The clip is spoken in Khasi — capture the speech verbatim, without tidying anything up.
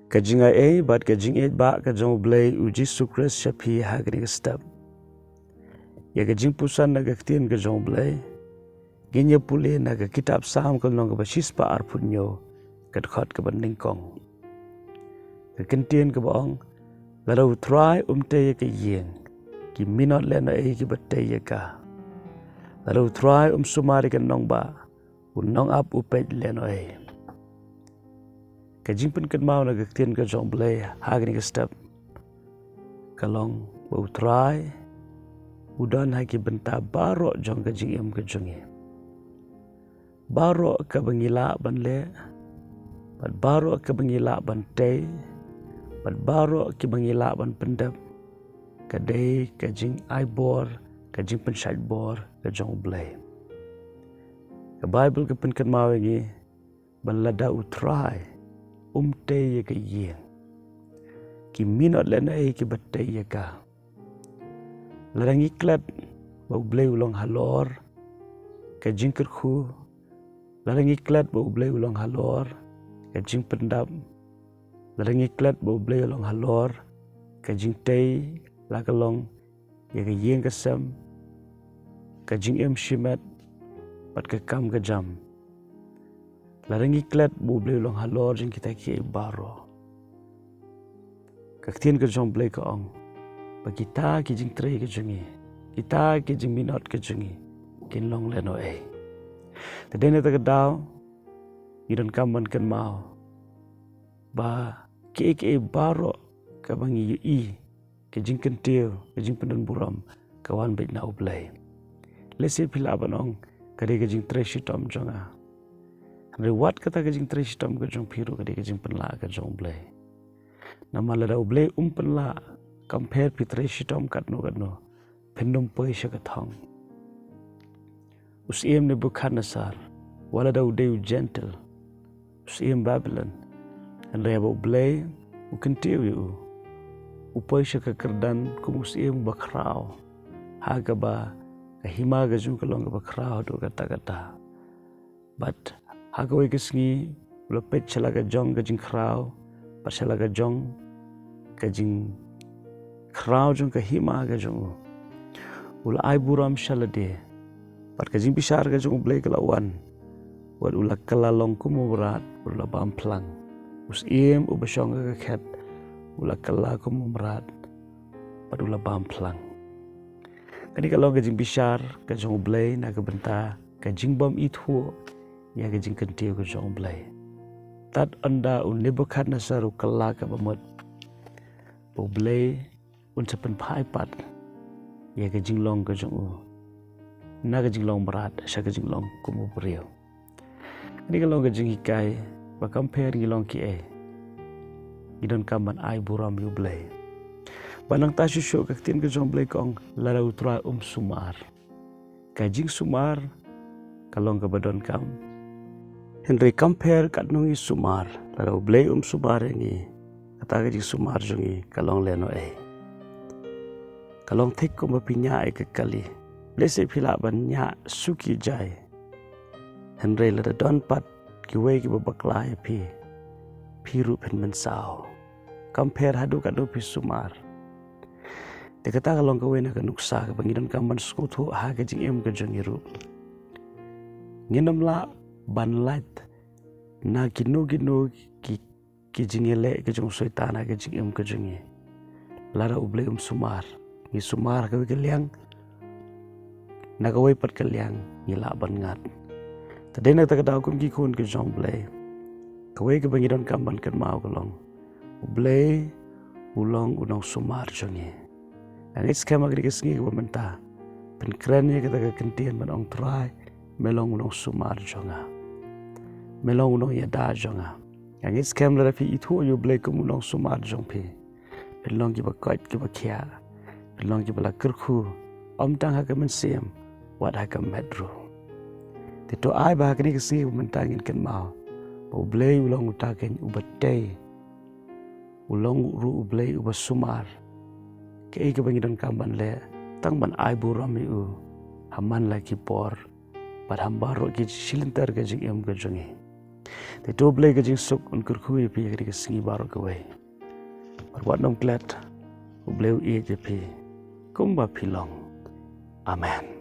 Ka jingai ei bad ka jingïeit ba ka jong U Blei U Jisu Khrist sha phi ha kane ka step. Ïa ka jingpuson na ka ktien ka jong U Blei ngin ïa pule na ka kitab Salm ka lynnong kaba shispah arphew hynñiew, ka dkhot kaba nyngkong. Ka kyntien kaba ong, lada U Trai um tei ïa ka ïing, ki minot lehnohei kiba tei ïa ka. Lada U Trai um sumar ïa ka nongbah, u nongap u peit lehnohei. Ka jingpynkynmaw na ka ktien ka jong U Blei ha kane ka step ka long ba U Trai u don ha ki bynta baroh jong ka jingim ka jong ngi. Baroh kaba ngi lah ban leh, bad baroh kaba ngi lah ban tei, bad baroh kaba ngi lah ban pyndep, ka dei ka jingai bor, ka jingpynshait bor ka jong U Blei. Ka Baibl ka pynkynmaw ïa ngi ba lada U Trai um tei ïa ka ïing, ki minot lehnohei kiba tei ïa ka. Lada ngi klet ba U Blei u long halor ka jingkyrkhu, lada ngi klet ba U Blei u long halor ka jingpyndap, lada ngi klet ba U Blei u long halor ka jingtei, la ka long ïa ka ïing ka sem, ka jingim shimet, bad ka kam ka jam. Lada ngi klet ba U Blei u long halor jong kita kiei baroh, ka ktien ka jong U Blei ka ong ba kita ki jingtrei ka jong ngi, kita ki jingminot ka jong ngi, kin long lehnohei. Te dei na kata ka daw ngi donkam ban kynmaw ba kiei kiei baroh kaba ngi ïohi, ka jingkyntiew, ka jingpyndonburom, ka wan beit na U Blei. Lehse phi lah ban ong, ka dei ka jingtrei shitom jong nga. Hynrei wat kata ka jingtrei shitom ka jong phi ruh ka dei ka jingpynlah ka jong U Blei. Namar lada U Blei um pynlah, kam pher phi trei shitom katno katno, phin ym poi sha ka thong. U syiem Nebukhadnessar, wat lada u dei u Gentile, u syiem Babilon, hynrei haba U Blei u kyntiew ïa u, u poi sha ka kyrdan kum u syiem uba khraw, ha kaba ka hima ka jong u ka long kaba khraw haduh katta katta. Bad ha kawei ka sngi u la peit sha la ka jong ka jingkhraw, bad sha la ka jong ka jingkhraw jong ka hima ka jong u, u la ai burom sha lade. Bad ka jingbishar ka jong U Blei ka la wan, bad u la kylla long kum u mrad, bad u la bam phlang. U syiem uba shong ha ka khet, u la kylla kum u mrad, bad u la bam phlang. Kane ka long ka jingbishar ka jong U Blei na ka bynta ka jingbym ithuh ïa ka jingkyntiew ka jong U Blei. Tad ynda u Nebukhadnessar u kylla kaba mut, ba U Blei un sa pynphai pat ïa ka jinglong ka jong u na ka jinglong mrad sha ka jinglong kum u briew. Kane ka long ka jinghikai ba kam pher ngi long kiei, ngi donkam ban ai burom ïa U Blei. Ba nangta shuh shuh ka ktien ka jong U Blei ka ong, lada U Trai um sumar. Ka jingsumar ka long kaba donkam. Hynrei kam pher katno ngi sumar, lada U Blei um sumar ïa ngi, kata ka jingsumar jong ngi ka long lehnohei. Ka long thik kumba phi ñiah ïa ka kali. Lehse phi lah ban ñiah suki jai, hynrei lada don pat kiwei kiba bakla ïa phi, phi ruh phin mynsaw. Kam pher haduh katno phi sumar. Te kata ka long kawei na ka nuksa kaba ngi donkam ban sngewthuh ha ka jingim ka jong ngi ruh. Ngin ym lah ban lait na kino kino ki, ki jingïaleh ka jong u Soitan ha ka jingim ka jong ngi. Lada U Blei um sumar, ngi sumar ha kawei ka liang, na kawei pat ka liang ngi lah ban ngat. Te dei na kata ka daw kum ki khun ka jong U Blei, kawei kaba ngi donkam ban kynmaw ka long, U Blei u long u nongsumar jong ngi. Nga ngeit skhem ha kane ka sngi kaba mynta phin kren ïa kata ka kyntien ban ong, Trai, me long u nongsumar jong nga, me long u nongïada jong nga. Nga ngeit skhem lada phi ithuh ïa U Blei kum u nongsumar jong phi, phin long kiba koit kiba khiah, phin long kiba la kyrkhu, ym tang ha ka mynsiem, wat ha ka met ruh. Te to ai ba ha kane ka sngi kaba mynta ngin kynmaw ba U Blei u long uta keiñ uba tei, u long ruh U Blei uba sumar. Kaei kaba ngi donkam ban leh, tang ban ai burom ïa u ha man la ki por bad ha baroh ki shilynter ka jingim ka jong ngi. Te to Blei ka jingsuk un kyrkhu ïa phi ha kane ka sngi baroh kawei. Bad wat nym klet, U Blei u ïeit ïa phi kumba phi long. Amen.